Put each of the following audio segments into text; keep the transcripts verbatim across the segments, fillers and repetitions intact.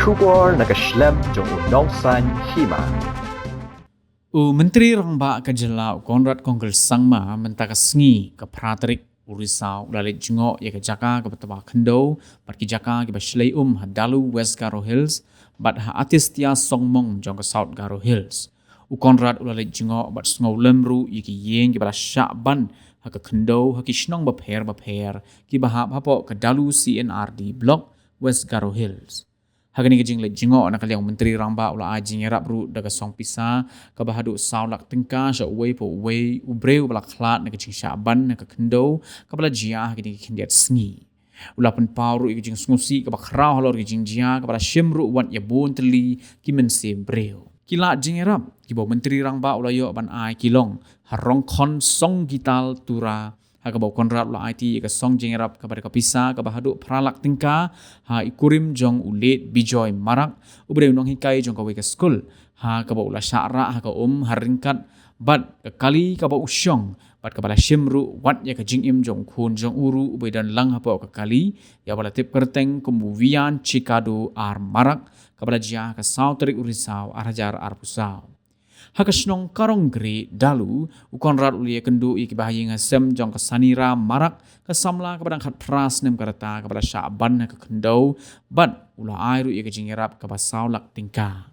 Khubor na ka shlem jong u Nongsaiñ Hima. U Myntri Rangbah ka jylla u Conrad Kongkal Sangma mynta ka sngi ka phra tarik u Risaw u la leit jngoh ïa ka jaka kaba twa khyndew bad ki jaka kiba shlei um ha Dalu West Garo Hills bad ha Atistia Songmong jong ka South Garo Hills. U Conrad u la leit jngoh bad sngewlem ruh ïa ki ïing kiba la shah ban ha ka khyndew ha ki shnong bapher bapher kiba hap hapoh ka Dalu C and R D Block, West Garo Hills. Ha kane ka jingleit jngoh na ka liang u Myntri Rangbah u la ai jingïarap ruh da ka song pisa kaba haduh saw lak tyngka sha uwei pa uwei u briew ba la khlad na ka jingshah ban ha ka khyndew kaba la jia ha kine ki khyndiat sngi. U la pynpaw ruh ïa ka jingsngewsih kaba khraw halor ka jingjia kaba la shim ruh wat ïa bun tylli ki mynsiem briew. Ki lad jingïarap kiba u Myntri Rangbah u la ïoh ban ai ki long ha Rongkhon Songgital Tura, ha kaba u Conrad u la aiti ïa ka song jingïarap kaba da ka pisa kaba haduh phra lak tyngka ha i kurim jong u late Bijoy Marak uba dei u nonghikai jong kawei ka skul, ha kaba u la shah rah ha ka um ha ryngkat bad ka kali kaba u shong bad kaba la shim ruh wat ïa ka jingim jong u khun jong u ruh uba i don lang hapoh ka kali ïa uba la tip kyrteng kum u Wian Chikado R Marak, kaba la jia ha ka saw tarik u Risaw ar hajar arphew saw. Ha ka shnong Karong Gre Dalu, u Conrad u la ïakynduh ïa kiba ha ïing ha sem jong ka Sanira Marak, ka samla kaba dang khatphra snem ka rta kaba la shah ban ha ka khyndew bad u la ai ruh ïa ka jingïarap kaba saw lak tyngka.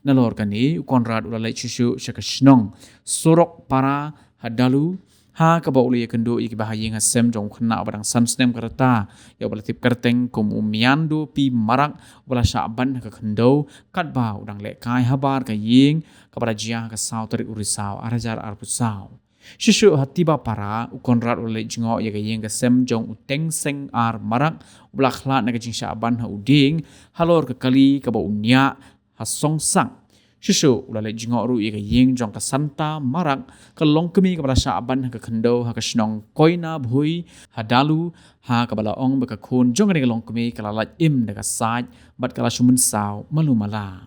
Nalor kane u Conrad u la leit shuh shuh sha ka shnong Sorok Para ha Dalu, ha kaba u la ïakynduh ïa kiba ha ïing ha sem jong u khynnah uba dang san snem ka rta ïa uba la tip kyrteng kum u Miando P Marak uba la shah ban ha ka khyndew katba u dang lehkai habar ka ïing, kaba la jia ha ka saw tarik u Risaw ar hajar arphew saw. Shuh shuh ha Tiba Para u Conrad u la leit jngoh ïa ka ïing ka sem jong u Teng Seng R Marak uba la khlad na ka jingshah ban ha u dieng halor ka kali kaba u ñiah ha Songsak. Shuh shuh u la leit jngoh ruh ïa ka ïing jong ka Santa Marak, ka longkmie kaba la shah ban ha ka khyndew ha ka shnong Koina Bhui ha Dalu, ha kaba la ong ba ka khun jong kane ka longkmie ka la lait im da ka said bad ka la shu mynsaw malu mala.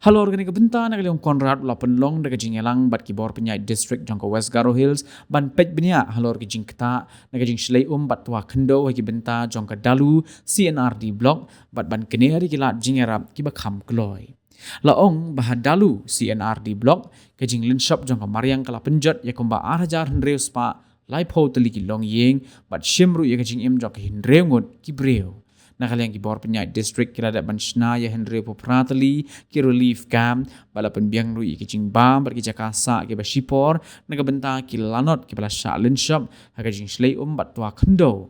Halor kane ka bynta na ka liang u Conrad u la pynlong da ka jingïalang bad ki bor pynïaid district jong ka West Garo Hills ban peit bniah halor ki jingktah na ka jingshlei um bad twa khyndew ha ki bynta jong ka Dalu C and R D Block bad ban kner ïa ki lad jingïarap kiba kham kloi. La ong ba ha Dalu C and R D Block ka jinglynshop jong ka mariang ka la pynjot ïa kumba ar hajar hynriew spah laiphew tylli ki longïing bad shim ruh ïa ka jingim jong ki hynriew ngut ki briew. Na ka liang ki bor pynïaid district ki la dep ban shna ïa hynriewphew phra tylli ki relief camp bad la pynbiang ruh ïa ki jingbam bad ki jaka sah kiba shipor na ka bynta ki lanot kiba la shah lynshop ha ka jingshlei um bad twa khyndew.